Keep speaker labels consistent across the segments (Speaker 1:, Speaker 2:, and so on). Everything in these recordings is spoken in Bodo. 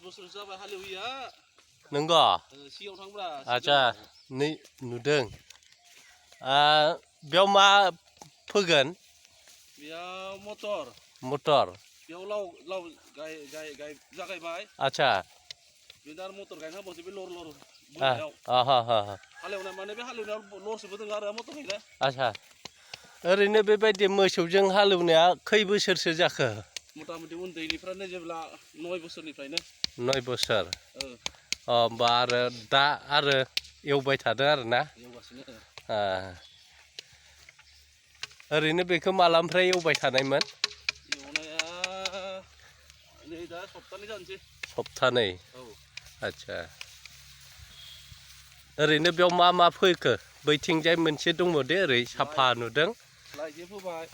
Speaker 1: बोसोर जाबाय हालेवैया
Speaker 2: नंगौ
Speaker 1: सिगाङाव थांब्रा
Speaker 2: आच्छा नै नुदों बेयाव मा फोगोन
Speaker 1: बेयाव मटर बेयाव लाव जागायबाय
Speaker 2: आच्छा
Speaker 1: बेनो आरो मटर गायना होबावसै बे लर बोनायाव हालेवनाय माने बे हालेवनायाव लसबो दङ आरो मटर गायनाया
Speaker 2: आच्छा ओरैनो बेबायदि मोसौजों हालेवनाया खै बोसोरसो जाखो
Speaker 1: मथा मथि उन्दैनिफ्रायनो जेब्ला 9 बोसोरनिफ्रायनो
Speaker 2: 9 बोसोर होमबा आरो दा आरो एवबाय थादों आरो ना
Speaker 1: एवगासिनो
Speaker 2: ओरैनो बेखौ मालानिफ्राय एवबाय थानायमोन
Speaker 1: एवनाया नै दा सप्तानै जानोसै
Speaker 2: सप्तानै आच्छा ओरैनो बेयाव मा फोखो बैथिंजाय मोनसे दङ दे ओरै साफा नुदों
Speaker 1: लाइजो फोबाय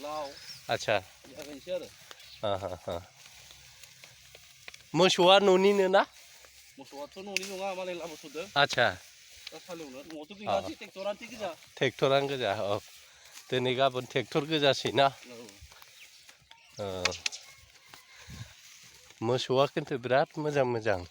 Speaker 1: लाव
Speaker 2: आच्छा
Speaker 1: जागायनोसै आरो
Speaker 2: मोसौआ न'निनो ना
Speaker 1: मोसौआथ' न'नि नङा मालाय लाबोथ'दों
Speaker 2: आच्छा
Speaker 1: दा हालेवनो न'आवथ' गैलासै ट्रेक्टरानो गोजा
Speaker 2: ट्रेक्टरानो गोजा दिनै गाबोन ट्रेक्टर गोजासै ना मोसौआ खिन्थु बिराद मोजां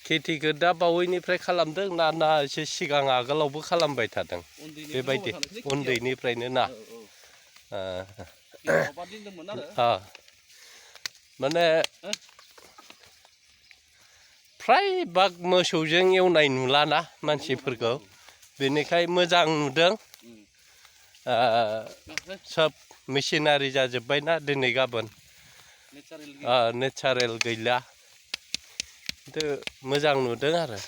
Speaker 2: खेथिखौ दा बावैनिफ्राय खालामदों ना एसे सिगां आगोलावबो खालामबाय थादों बेबायदि उन्दैनिफ्रायनो ना माने फ्राय बाग मोसौजों एवनाय नुलाना मानसिफोरखौ बेनिखाय मोजां नुदों सब मेसिनारि जाजोब्बायना दिनै गाबोन नेचारेल गैला खिन्थु मोजां नुदों आरो